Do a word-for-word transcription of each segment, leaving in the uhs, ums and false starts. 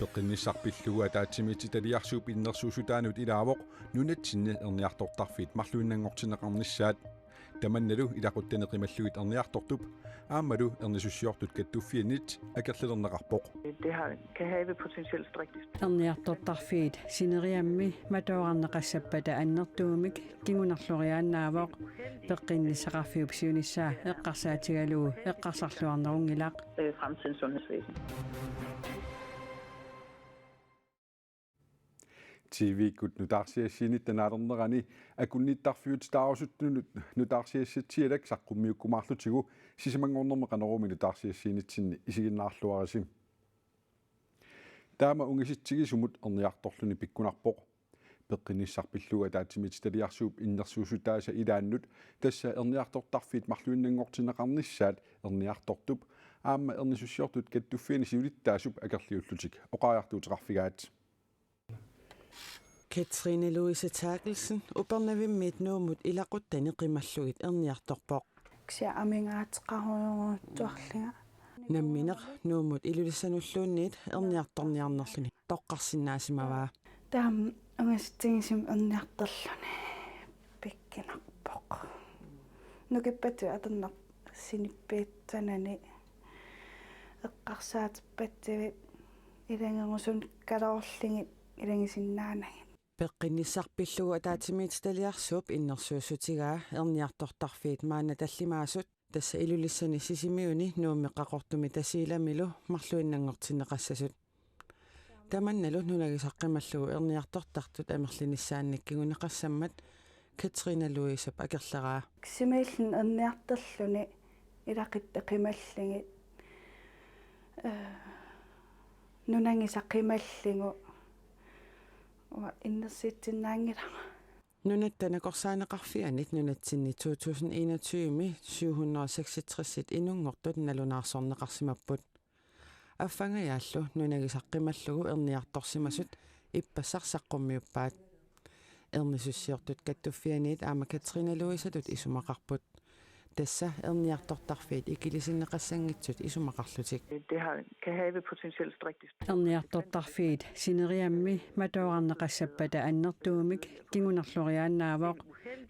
Peqqinnissaq pillugu ataatsimiititaliarsuup innersuussutaanut ilaavoq nunatsinni erniartortarfiit marluinnanngortinneqarnissaat. Tamannalu ilaquttani qimallugit erniartortup aammalu ernisussiortut kattuffiannit akerlilerneqarpoq. Det har, kan have potentielt strikkeligt. Erniartortarfiit sineriammi matoorarneqassappata annertuumik kingunerloriaannaavoq. Peqqinnissaqarfiup siunissaa eqqarsaatigalugu eqqarsarluarnerunngilaq. Øh, fremtidens sundhedsvæsen. T V-kkut nutaarsiassiinnitta naalernerani akunnittarfiutitaarusuttunut nutaarsiassatsialak saqqummiukkumaarlutigu sisamanngornermi Qanorooq-mi nutaarsiassiinitsinni isiginnaarluarisi. Taama ungasitsigisumut erniartorluni pikkunarpoq. Peqqinnissaq pillugu ataatsimiititaliarsuup innersuussutaasa ilaannut tassa erniartortarfiit marluinnanngortinneqarnissaat erniartortup aamma ernisussiortut kattuffianni siulittaasup akerliullutik oqariartuuteqarfigaat. Katrine Louise Terkelsen Upernavimmiit Nuummut ilaquttani qimallugit erniartorpoq. Kisianni amigaateqarujorujussuarlunga. Nammineq Nuummut Ilulissanulluunniit erniartorniarnerluni toqqarsinnaasimavaa. Taama ungasitsigisumik erniartorluni pikkunarpoq. Nukippassui atornerput sinippiitsanani eqqarsaatippassuit ilagerusunik kaloorlugit ilagisinnaanagit. Peqqinnissaq pillugu ataatsimiititaliarsuup innersuussutigaa erniartortarfiit maanna tallimaasut tassa Ilulissani Sisimiuni Nuummi Qaqortumi Tasiilamilu marluinnanngortinneqassasut. Tamannalu nunagisaq qimallugu erniartortartut amerlinissaannik kinguneqassammat Katrine Louisep akerleraa. Sisimiilluni erniartorluni ilaquttani qimallugit, eh, nunagisaq qimallugu uanga innersuussinnaanngilanga. Nunatta nakorsaaneqarfianit nunatsinni to tusind enogtyve-mi syv hundrede og seksogtres inunngortut nalunaarsorneqarsimapput. Affangajaallu nunagisaq qimallugu erniartorsimasut ippassaq saqqummiuppaat. Ernisussiortut kattuffianniit aamma Katrine Louisatut isumaqarput. Tassa erniartortarfiit ikilisinneqassanngitsut isumaqarlutik. Det har, kan have potentielt strikkeligt. Erniartortarfiit sineriammi matoorarneqassappata annertuumik kingunerloriaannaavoq.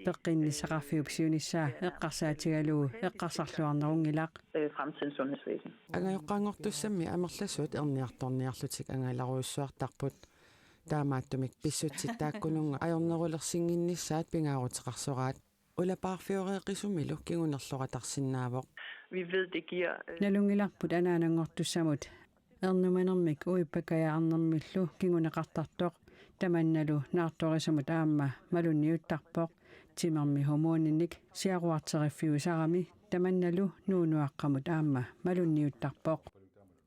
Peqqinnissaqarfiup siunissaa eqqarsaatigalugu eqqarsarluarnerunngilaq. Øh, fremtidens sundhedsvæsen. Angajoqqaanngortussammi amerlasuut erniartorniarlutik angalarujussuartarput. Taamaattumik pissutsit taakkununnga ajornerulersinnginnissaat pingaaruteqarsoraat. Ulapaarfioreeqqisumilu kingunerloratarsinnaavoq. Vi ved, det giver øh, Nalunngilarput anaananngortussamut ernumanermik uippakajaarnermillu kinguneqartartoq. Tamannalu naartorisamut aamma malunniuttarpoq. Timermi hormoninik siaruarteriffiusarami tamannalu nuunuaqqamut aamma malunniuttarpoq.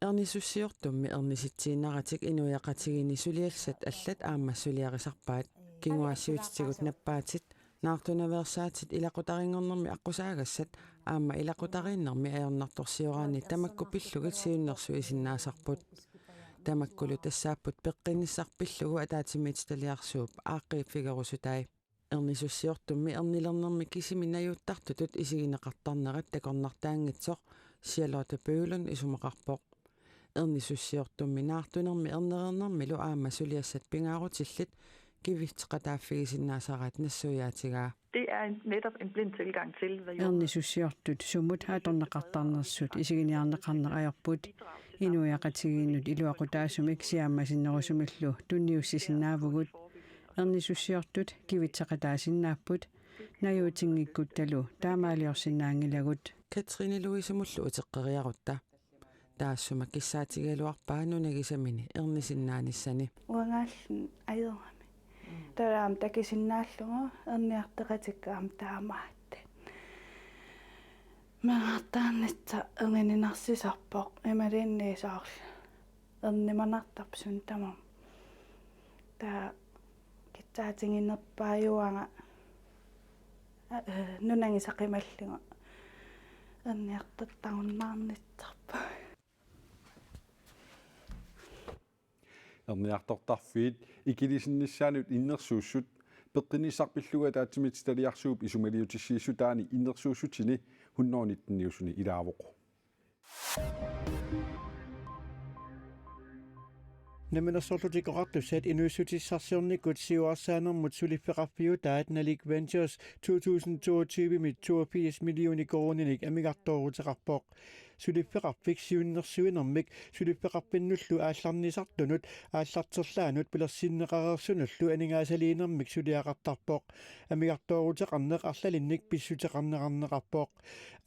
Ernisussiortummi ernisitsiinnaratik inuiaqatigiinni suliassat allat aamma suliarisarpaat. Kinguaassiuutitigut nappaatit, naartunaveersaatit ilaqutarinngornermi aqqusaagassat aamma ilaqutariinnermi ajornartorsioraanni tamakku pillugit siunnersuisinnaasarput. Tamakkulu tassaapput peqqinnissaq pillugu ataatsimiititaliarsuup aaqqiiffigerusutai. Ernisussiortummi ernilernermi kisimi najuuttartutut isigineqartarnerat takornartaanngitsoq Charlotte Bøglund isumaqarpoq. Ernisussiortummi naartunermi ernereernermilu aamma suliassat pingaarutillit kivitseqataaffigisinnaasaraat nassuiaatigaa. Det er en, netop en blind tilgang til, hvad jord Ernisussiortut sumut atorneqartarnersut isiginiarneqarneq ajorput. Inuiaqatigiinnut iluaqutaasumik siammasinnerusumillu tunniussisinnaavugut. Ernisussiortut kivitseqataasinnaapput. Najuutinngikkutta taamaaliorsinnaanngilagut. Katrine Louisemullu uteqqeriarutta. Taassuma kissaatigigaluarpaa nunagisamini ernisinnaanissani. Uangaallun ajorami. Taava aamma takusinnaallugu erniartoqatikka aamma taamaattoq. Meerartaarnissaq erninersisorpoq imaluunniit soorlu ernimanartarpoq suna tamarmi. Taava kissaatiginerpaajuanga, eh, nunagisaq qimallugu erniartortarunnaarnissarput. Erniartortarfiit ikilisinnissaannut innersuussut peqqinnissaq pillugu ataatsimiititaliarsuup isumaliutissiissutaani innersuussutini hundrede nitten-iusuni ilaavoq. Namminersorlutik Oqartussat inuussutissarsiornikkut siuarsaanermut suliffeqarfiutaat Nalik Ventures to tusind toogtyve-mi toogfirs millioner koruuninik amigartooruteqarpoq. Suliffeqarfik siunnersuinermik suliffeqarfinnullu aallarnisartunut aallarterlaanut pilersinneqareersunullu aningaasaliinermik suliaqartarpoq. Amigartooruteqarneq arlalinnik pissuteqarneqarneqarpoq.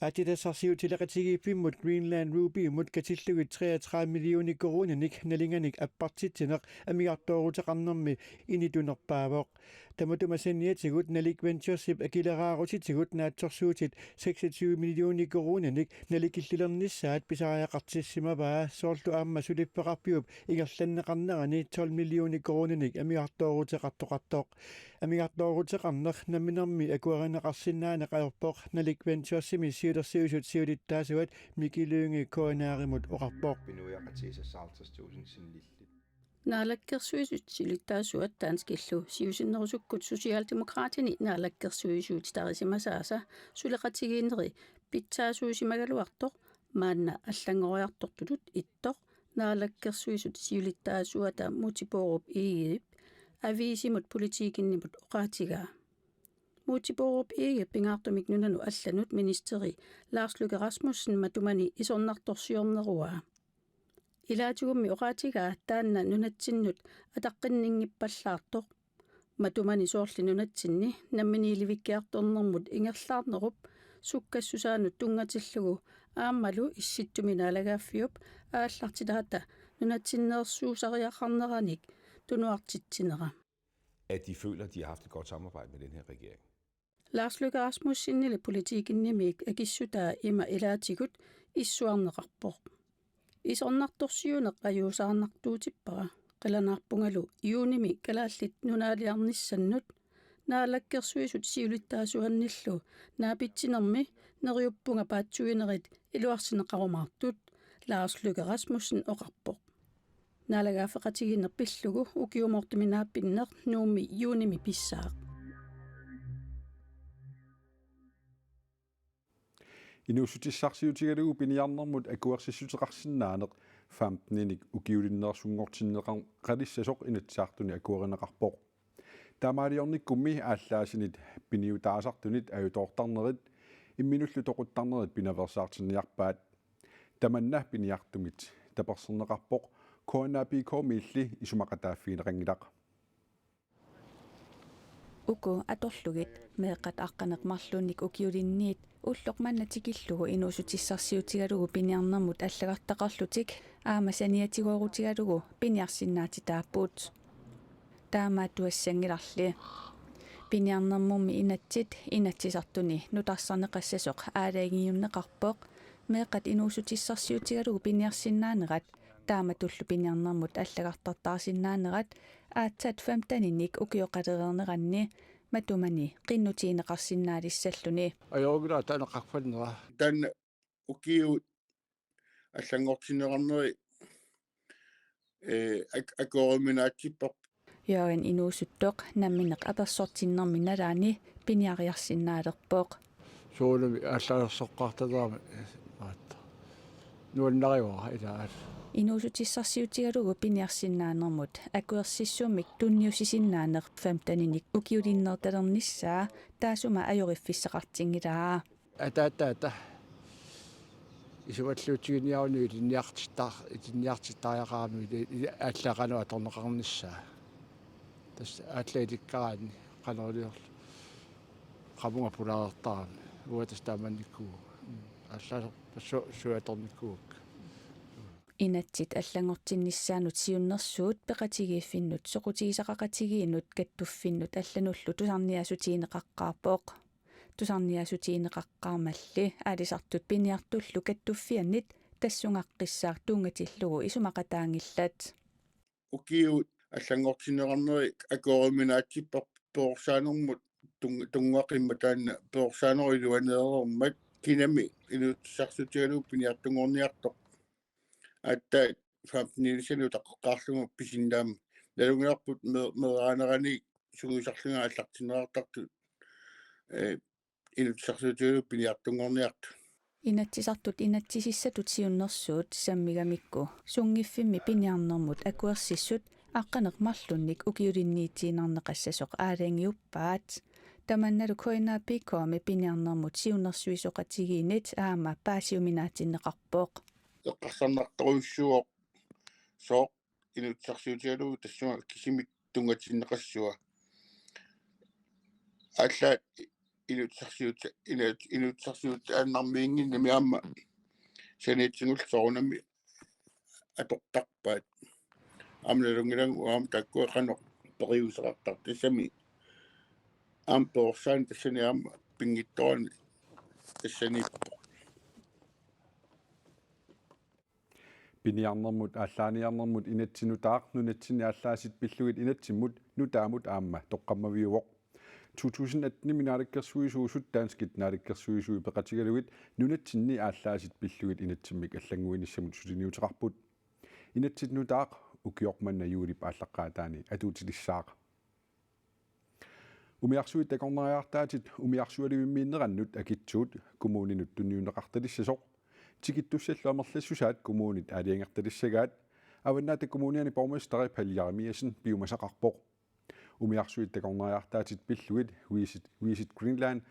Aatsitassarsiutileqatigiiffimmut Greenland Ruby-mut katillugit treogtredive millioner koruuninik nalinganik appartitsineq amigartooruteqarnermi initunerpaavoq. Tamatuma saniatigut Nalik Venturesip akileraarutitigut naatsorsuutit seksogtyve millioner koruuninik nalikillilernissaat pisariaqartissimavaa, soorlu aamma suliffeqarfiup ingerlanneqarnerani tolv millioner koruuninik amigartooruteqartoqartoq. Amigartooruteqarneq namminermi akuerineqarsinnaaneq ajorpoq, Nalik Venturesimi siulersuisut siulittaasuat Mikki Lynge K N R-imut oqarpoq. Pinuiaqatigisassat halvtreds tusind sinillit. Naalakkersuisut siulittaasuat danskillu siusinnerusukkut Socialdemokratini naalakkersuisuutitarisimasaasa suleqatigiinneri pitsaasuusimagaluartoq maanna allanngoriartortutut ittoq naalakkersuisut siulittaasuata Múte Bourup Egedep aviisimut Politikenimut oqaatigaa. Múte Bourup Egede pingaartumik nunanut allanut ministeri Lars Løkke Rasmussen matumani isornartorsiorneruaa. Ilaatigummi oqaatigaa taanna nunatsinnut ataqqinninngippallaartoq. Matumani soorli nunatsinni namminiilivikkiartornermut ingerlaarnerup sukkassusaanut tunngatillugu aammalu Issittumi naalagaaffiup aallartitaata nunatsinneersuusariaqarneranik tunuartitsinera. At de føler, at de har haft et godt samarbejde med den her regering. Lars Løkke Rasmussenili Politikenimiit akissutaa ima ilaatigut issuarneqarpoq. Isornartorsiuneq ajuusaarnartuutippara, qilanaarpungalu juunimi Kalaallit Nunaaliarnissannut naalakkersuisut siulittaasuannillu naapitsinermi neriuppunga paatsuinerit iluarsineqarumaartut, Lars Løkke Rasmussen oqarpoq. Naalagaaffeqatigiinneq pillugu ukiumoortumi naapinneq Nuummi juunimi pissaaq. Inuussutissarsiutigalugu piniarnermut akuersissuteqarsinnaaneq femteninik ukiulinneersunngortinneqalissasoq Inatsisartuni akuerineqarpoq. Taamaaliornikkummi aallaasinit piniutaasartunit ajutoortarnerit imminullu toquttarnerit pinaveersaartinniarpaat. Tamanna piniartumit taperserneqarpoq, K N A P K-miilli isumaqataaffigineqanngilaq. Uku atorlugit meeqqat aqqaneq-marlunnik ukiulinniit ulloq manna tikillugu inuussutissarsiutigalugu piniarnermut allagartaqarlutik aamma saniatigoorutigalugu piniarsinnaatitaapput. Taamaattuassanngilarli. Piniarnermummi inatsit Inatsisartuni nutarsarneqassasoq aalajangiunneqarpoq, meeqqat inuussutissarsiutigalugu piniarsinnaanerat taamatullu piniarnermut allagartartaarsinnaanerat aatsaat femteninik ukioqalereerneranni matumani qinnutigineqarsinnaalissalluni. Ajorunngilaq taanna qaffannera. Taanna ukiut allanngortinneqarneri, ee, ak-, akueriminaatsipparput. Jørgen inuusuttoq nammineq apersortinnermi nalaani piniariarsinnaalerpoq. Soorunami aallaasersoqqaartaraami, maat. Nuannarivara ilaat. Inuussutissarsiutigalugu piniarsinnaanermut akuersissummik tunniussisinnaaneq femteninik ukiulinneertalernissaa taassuma ajoriffissaqartinngilaa. Ataataata isumalluutiginiaruni ilinniartittar-, ilinniartittariaqarami ili-, ili-, aallaqanut atorneqarnissaa. Tassa aallaq ilikkaraanni qanoq iliorlu qamunga pulaartarami. Uanga tassa taamannikuuvoq. Mm. Aallaaserpassuit atornikuuakka. Inatsit allanngortinnissaannut siunnersuut peqatigiiffinnut soqutigisaqaqatigiinnut kattuffinnut allanullu tusarniaassutigineqaqqaarpoq. Tusarniaassutigineqaqqaarmalli aalisartut piniartullu kattuffiannit tassungaqqissaaq tunngatillugu isumaqataanngillat. Ukiut allanngortinneqarneri akueriminaatsipparput perorsaanermut tung-, tunngaqimmat taanna perorsaanerup iluaneereermat kinami inuussutissarsiutigalugu piniartunngorniartoq. Aatsaat femtenilissanik utaqqiinnarlugu pisinnaammat. Nalunngilarput me-, meeraanerani sungiusarlunga aallartinneqartartut, ee, inuussutissarsiutigalugu piniartunngorniartut. Inatsisartut inatsisissatut siunnersuut sammigamikku sunngiffimmi piniarnermut akuersissut aqqaneq-marlunnik ukiulinniitiinnarneqassasoq aalajangiuppaat. Tamannalu K N A P K-mi piniarnermut siunnersuisoqatigiinnit aamma paasiuminaatinneqarpoq. Eqqarsarnartorujussuuvoq sooq inuussutissarsiutigalugu tassunga kisimik tunngatinneqassua. Allaat inuussutissarsiut-, inuut-, inuussutissarsiuteqarnarmiinnginnami aamma saniatigullu soorunami atortarpaat. Aamma nalunngilagut aamma taakkua qanoq periuseqartartut tassami. Aamma perorsaaneq tassani aamma pinngitsoorani tassaniippoq. Piniarnermut aallaaniarnermut inatsit nutaaq nunatsinni aallaasit pillugit inatsimmut nutaamut aamma toqqammaviuvoq. To tusind atten-imi naalakkersuisuusut danskit naalakkersuisui peqatigalugit nunatsinni aallaasit pillugit inatsimmik allannguinissamut suliniuteqarput. Inatsit nutaaq ukioq manna juulip aallaqqaataani atuutilissaaq. Umiarsuit takornariartaatit umiarsualivimmiinnerannut akitsuut kommuninut tunniunneqartalissasoq. Tikittussallu amerlassusaat kommunit aalajangertalissagaat Avannaata Kommuniani borgmesteri Palle Jeremiassen piumasaqarpoq. Umiarsuit takornariartaatit pillugit Visit, Visit Greenland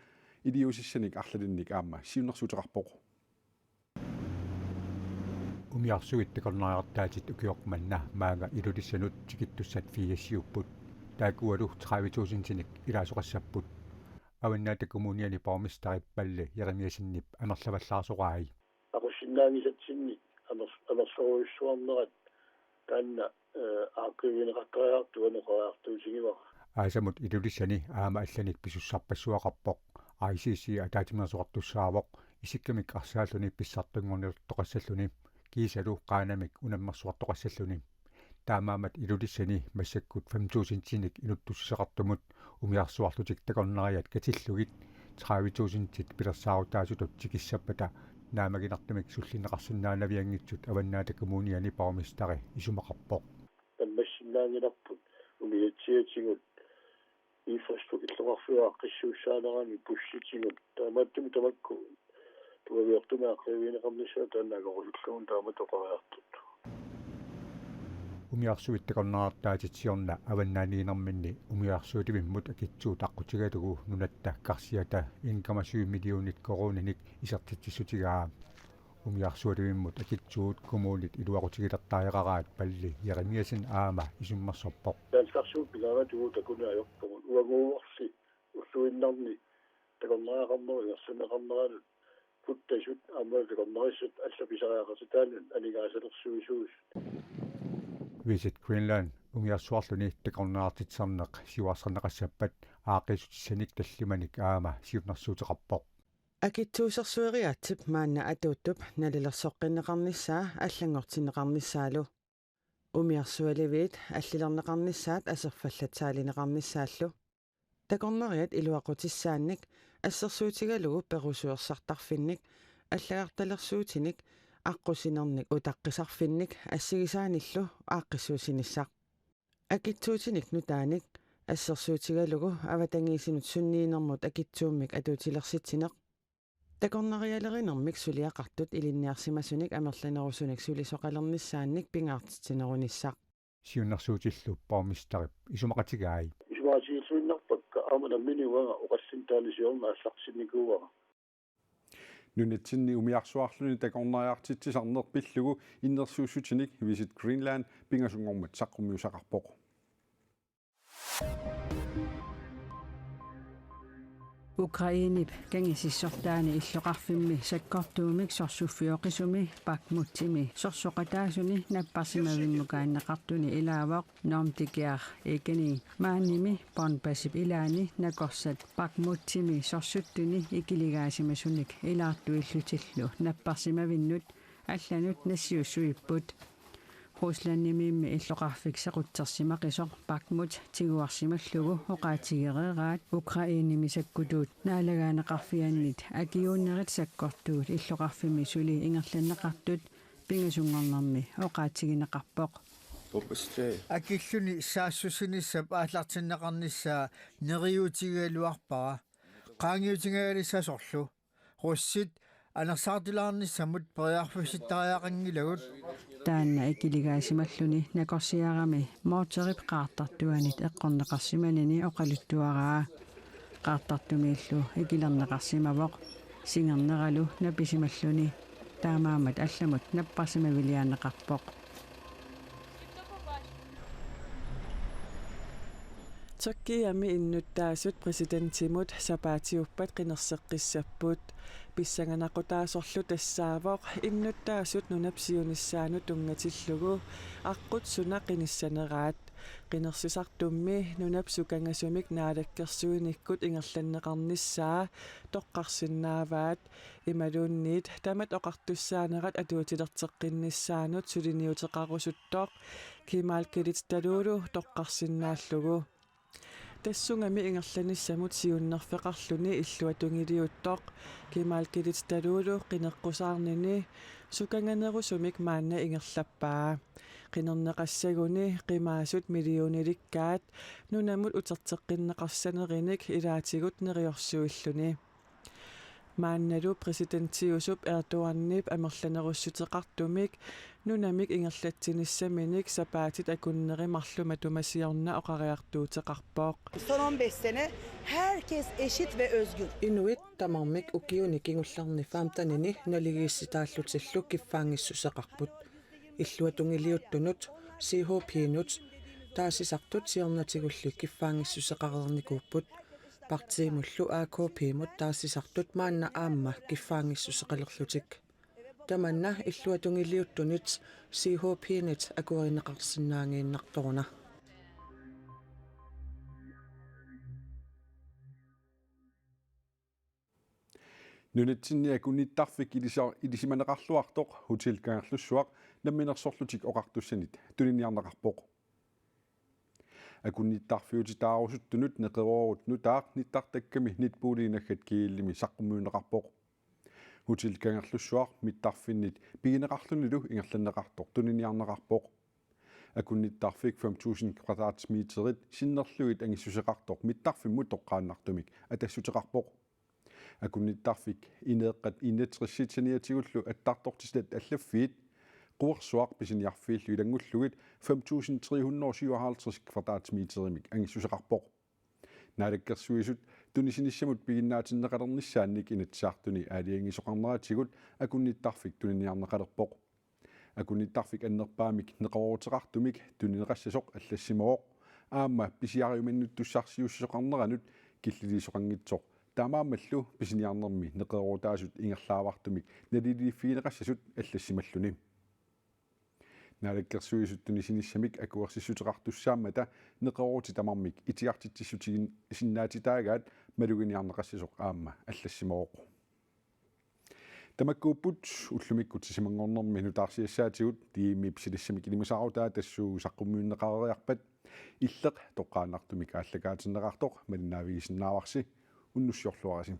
iliuusissanik arlalinnik aamma siunnersuuteqarpoq. Umiarsuit takornariartaatit ukioq manna maanga Ilulissanut tikittussat firsiupput. Taakkualu tredive tusindinik ilaasoqassapput. Avannaata Kommuniani borgmesteri Palle Jeremiassenip amerlavallaarsorai. Aqussinnaanngisatsinnik amer-, amerlerujussuarnerat taanna, eh, aaqqiivigineqartariaqartoq oqariartuutigivara. Aasamut Ilulissani aamma allanik pisussarpassuaqarpoq. I C C ataatsimeersuartussaavoq, isikkamik arsaalluni pissartanngornilertoqassalluni, kiisalu qaanamik unammersuartoqassalluni. Taamaammat Ilulissani massakkut fem tusindinik inuttussuseqartumut umiarsuarlutik takornariat katillugit tredive tusindit pilersaarutaasutut tikissappata naammaginartumik sullinneqarsinnaanavianngitsut Avannaata Kommuniani borgmesteri isumaqarpoq. Tammassinnaanngilarput umiatsiatigut infrastruktur illoqarfiup aaqqissuussaanerani bussitigut taamaattumik tamakku tuaviortumik aaqqiivigineqarnissaat taanna akerusullugu taamatut oqariartut. Umiarsuit takornariartaatit siorna avannaaniinerminni umiarsualivimmut akitsuut aqqutigalugu nunatta karsiata en komma syv millionit koruuninik isertitsissutigaa. Umiarsualivimmut akitsuut kommunit iluaqutigilertariaqaraat Palle Jeremiassen aamma isummersorpoq. Taanna karsuut pigaangat uagut takuneq ajorpugut uaguuvorli ulluinnarni takornariaqarnerup ingerlanneqarneranut kuttasut aamma takornarissat allat pisariaqartitaannut aningaasalersuisuusut. Visit Greenland umiarsuarluni takornariartitsisarneq siuarsarneqassappat aaqqissutissanik tallimanik aamma siunnersuuteqarpoq. Akitsuusersueriaatsip maanna atuuttup nalilersoqqinneqarnissaa allanngortinneqarnissaalu. Umiarsualiviit allilerneqarnissaat aserfallatsaalineqarnissaallu. Takornariat iluaqutissaannik assersuutigalugu perusuersartarfinnik, allagartalersuutinik, aqqusinernik utaqqisarfinnik assigisaanillu aaqqissuussinissaq. Akitsuutinik nutaanik assersuutigalugu avatangiisinut sunniinermut akitsuummik atuutilersitsineq. Takornarialerinermik suliaqartut ilinniarsimasunik amerlanerusunik sulisoqalernissaannik pingaartitsinerunissaq. Siunnersuutillu borgmesterip isumaqatigai. Isumaqatigiilluinnarpakka aamma nammineq uanga oqallinneq taanna siorna aallartinnikuuara. Nunatsinni umiarsuarluni takornariartitsisarneq pillugu innersuussutinik Visit Greenland pingasunngormat saqqummiussaqarpoq. Ukrainep kangisissortaani illoqarfimmi sakkortuumik sorsuffioqisumi Bakhmutimi sorsoqataasuni napparsimavimmukaanneqartuni ilaavoq Norm Digerich Egeni. Maannimi Donbasip ilaani nakorsat Bakhmutimi sorsuttuni ikiligaarsimasunik ilaartuillutillu napparsimavinnut allanut nassiussuipput. Ruslandimiimmi illoqarfik sequtsersimaqisoq Bakhmut tiguarsimallugu oqaatigereeraat Ukrainemi sakkutuut naalagaaneqarfiannit akiuunnerit sakkortuut illoqarfimmi suli ingerlanneqartut pingasunngornermi oqaatigineqarpoq. Akilluni saassussinissap aallartinneqarnissaa neriuutigigaluarpara. Qaangiutigingalissasorlu. Russit Anersaartilaarnissamut periarfissittariaqanngilagut. Taanna ikiligaassimalluni nakorsiarami mortarip qaartartuanit eqqorneqarsimanini oqaluttuaraa. Qaartartumiillu ikilerneqarsimavoq. Singerneralu napisimalluni. Taamaammat allamut napparsimaviliaanneqarpoq. Tyrkiami innuttaasut præsidentimut sapaatiuppat qinerseqqissapput. Pissanganaqutaasorlu tassaavoq innuttaasut nunap siunissaanut tunngatillugu aqqut suna qinissaneraat. Qinersisartummi nunap sukangasumik naalakkersuinikkut ingerlanneqarnissaa toqqarsinnaavaat. Imaluunniit tamat oqartussaanerat atuutilerteqqinnissaanut suliniuteqarusuttoq Kemal Kılıçdaroğlu toqqarsinnaallugu. Tassungami ingerlanissamut siunnerfeqarluni illuatungiliuttoq Kemal Kılıçdaroğlu qineqqusaarnini sukanganerusumik maanna ingerlappaa. Qinerneqassaguni qimaasut millionelikkaat nunamut uterteqqinneqassanerinik ilaatigut neriorsuilluni. Maannalu præsidentiusup Erdoganip amerlanerussuteqartumik nunamik ingerlatsinissaminik sapaatit akunneri marluk matuma siorna oqariartuuteqarpoq. Son on beş sene herkes eşit ve özgür. Inuit tamarmik ukiuni kingullerni femtenini naligiissitaallutillu kiffaanngissuseqarput. Illuatungiliuttunut, C H P-nut, taasisartut siornatigulli kiffaanngissuseqareernikuupput. Partiimullu A K P-mut taasisartut maanna aamma kiffaanngissuseqalerlutik. Tamanna illuatungiliuttunit C H P-nit akuerineqarsinnaanngiinnartoruna. Nunatsinni akunnittarfik ilisa-, ilisimaneqarluartoq Hotel Kangerlussuaq namminersorlutik oqartussanit tuniniarneqarpoq. Akunnittarfiutitaarusuttunut neqeroorut nutaaq nittartakkami netballimi naggat G L-imi saqqummiunneqarpoq. Hotel Kangerlussuaq mittarfinnit pigineqarlunilu ingerlanneqartoq tuniniarneqarpoq. Akunnittarfik fem tusind kvadratmeterit sinnerlugit angissuseqartoq mittarfimmut toqqaannartumik atassuteqarpoq. Akunnittarfik ineeqqat enogtresit saniatigullu attartortitat allaffiit, quersuaq pisiniarfiillu ilanngullugit fem tusind tre hundrede og syvoghalvtreds kvadratmeterimik angissuseqarpoq. Naalakkersuisut tunisinissamut piginnaatinneqalernissaannik Inatsisartuni aalajangiisoqarneratigut akunnittarfik tuniniarneqalerpoq. Akunnittarfik annerpaamik neqerooruteqartumik tunineqassasoq allassimavoq, aamma pisiariuminnuttussarsiussisoqarneranut killiliisoqanngitsoq, taamaammallu pisiniarnermi neqeroorutaasut ingerlaavartumik naliliiffigineqassasut allassimalluni. Naalakkersuisut tunisinissamik akuersissuteqartussaammata neqeroorutit tamarmik itigartitsissutigisinnaatitaagaat maluginiarneqassasoq aamma allassimavoq. Tamakkuupput ullumikkut sisamanngornermi nutaarsiassaatigut. D M-ip silassamik ilimasaarutaa tassuugu saqqummiunneqareeriarpat Illeq toqqaannartumik aallakaatinneqartoq malinnaavigisinnaavarsi. Unnussiorluarisi.